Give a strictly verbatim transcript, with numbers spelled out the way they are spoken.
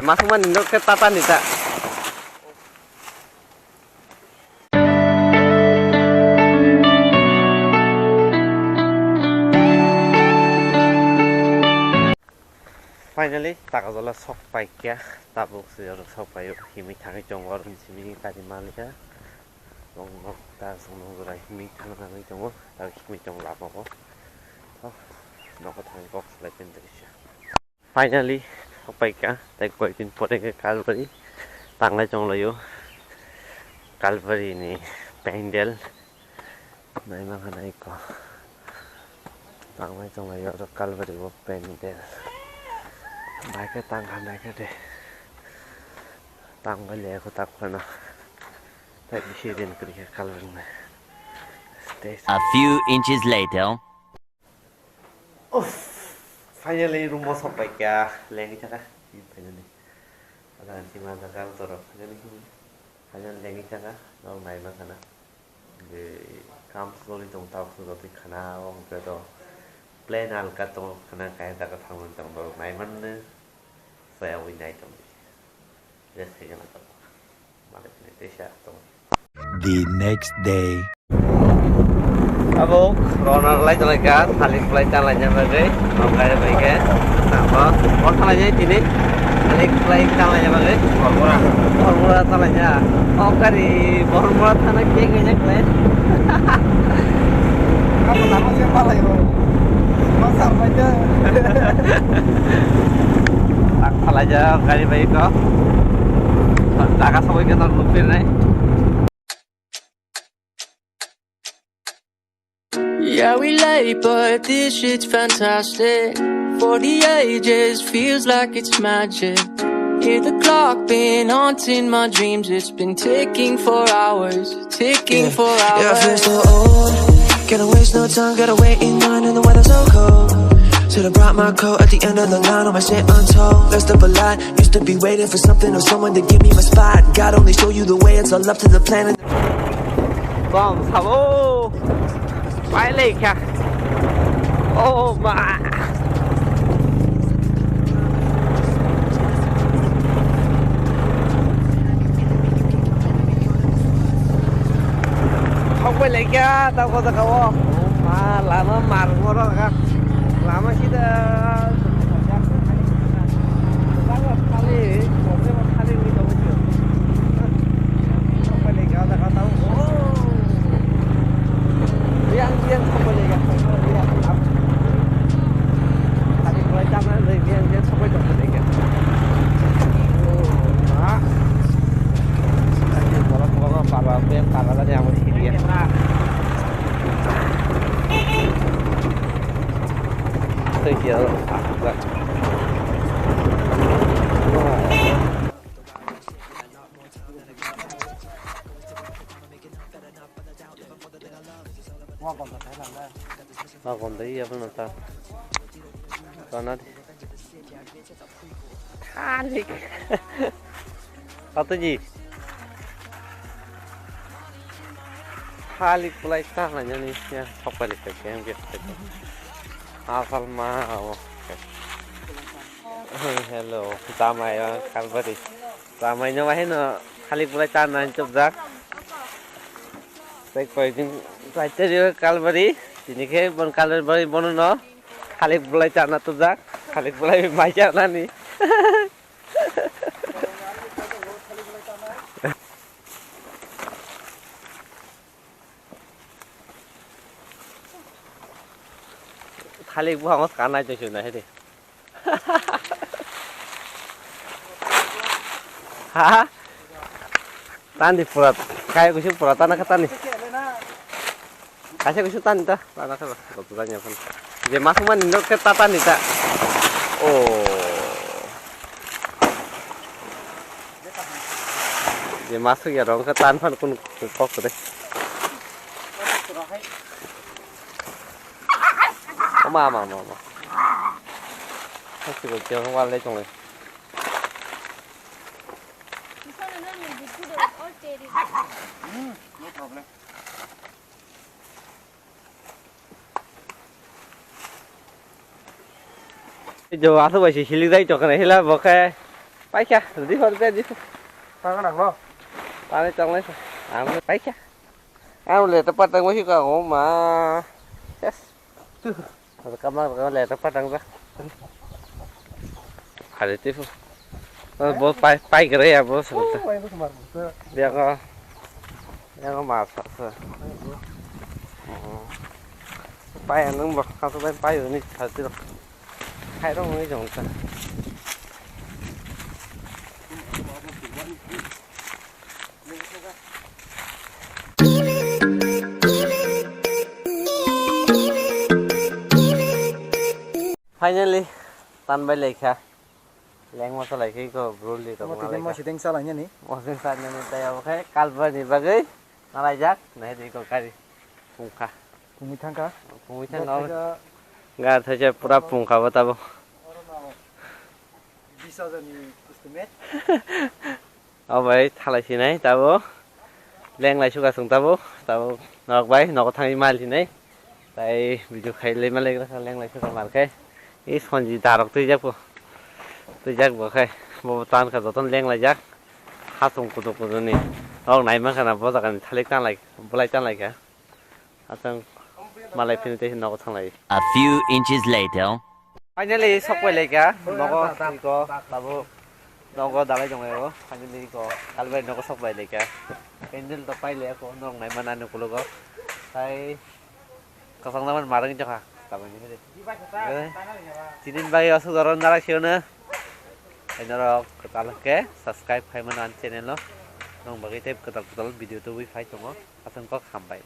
Masukmani nok khe tata ni ta. Finally, Takarjala sok paikha, tabuk se oro sok paio, himwi thangwi tongo, oro simi gari malikha, bong nok ta song nok jora himwi thangwi tongo, ta himwi tongo lama o, to nogo thangwi kok salai tongwi. Finally, sok paikha, tei koi din pore khe Kalbari tanglai tonglaio, Kalbari ni pandal. Naima kha naiko. Tangbai tonglaio oro Kalbari o pandal. Bai khe tang kha nai khe de. Tangbai le kho tak phano. Tai bisi din kwrwi khe Kalbari nai. Stay. A few inches later. Uff, finally room o sok paikha. Lengwi thangkha. Finally. Ada sima jaga torok. Finally. Finally lengwi thangkha. Norok naima khana. Je kam soli tong tabuk sujotwi khana o hwnkhe to plan alka tongo khana kaya jaga thangmani tong norok naimanne sayawi nai tongdi. Rest khaigana tong malik ni teisa tong. The next day. Abo rona lai tong lai ka thalik lai ta lai jang lai. Nokha bai khe. Tamo. Kon thang lai tini. Thalik lai ta lai jang lai. Bormura. Bormura ta lai jang. O gari Bormura thana ke ke jak lai. Abo lama se palai o. Ma sar bai ja. Tak thang lai jang gari bai ko. Jaga sabai ke tor lupir nai. Yeah, we late, but this shit's fantastic. For the ages, feels like it's magic. Hear the clock been haunting my dreams. It's been ticking for hours, ticking for hours. Yeah, I feel so old. Gotta waste no time, gotta wait in line, and the weather's so cold. Should've brought my coat at the end of the line, all my shit untold. Rest up a lot, used to be waiting for something or someone to give me my spot. God only show you the way, it's all up to the plan. Bom sabo. Pai lai kha. Oh ma. Thok pai lai kha ta ko ta ko. Ma lama mar ngoro kha. Lama sida. Ma gom dai ya bana ta. Kana di. Khalik. Atoji. Khalik pulai ta na jani ya sokpali ta game ge. Asal ma o. Hello, damai o Kalbari. Damai no bahai no khalik pulai ta na chupjak. Tei koi din pulai ta rio Kalbari. Tini khe bon Kalbari bono no. Khalik bulai chana tubjak, khalik bulai mai chanani. Khalik buhango kanai tong sina hede. Ha? Tandi pura, kaya kusi pura tana kata ni. Kaisa kusi tani ta, tana kata, goto tani apa? Je masuk mani nok ke tata ni ta. Oh. Je masuk ya rong ke tan fan kun kok de. Oma, ama, ama, ama. Kasi ko kya wal le chong le. Jo, aswk bai se silik jai tongkha hila bo khe Paikha, ready hor be, ready. Tangan ang no. Tani tanglai sa. Ang paikha. Ang le to patang wasi ka o ma. Yes. Kamang kamang le to patang ba. Hari tifu. Bo pai pai kere ya bo. Biang ko. Biang ko mas sa. Pai ang nung bo. Kaso pai pai ni sa ti. Hai rong ni jong ta. Finally, tan bai laikha. Lengma salai khe ko bruli rok. Tini ma siteng salai nani. Mosing salai nani tai abo khe kalbar ni bagwi nalaijak. Nai di ko kari pungkha. Pungwi thangkha. Pungwi thangkha. Ga thaisa pura pungkha bo tabo. Oro no bis hajar ni estimate. O bai thalai sinai tabo. Lenglai suka sung tabo. Tabo nok bai nogo thangwi mal sinai. Tai video khai le malai gra lenglai suka mar khai. I sonji darok twijak bo. Twijak bo khai. Bo tan kha joton lenglai jak. Hasung kudu kudu ni. Nok nai man khana bo jaga ni thalik tanglai. Bulai tanglai kha. Asang malai phini tei nogo thanglai. A few inches later. Finally, sok pai laikha. Nogo siko, tabo. Nogo dalai dong ego. Finally, ko kalbai nogo sok pai laikha. Pendel to pai le ko, nok nai mana ni kulogo. Tai kasang naman marang jokha. Tabo ni hede. Eh, tinin bai asuk doron nara siyo na. Ai norok kwtal ke subscribe khai mano an channel no. Nong bagwi tei kwtal kwtal video tubui phai tongo. Aswk kok hambai.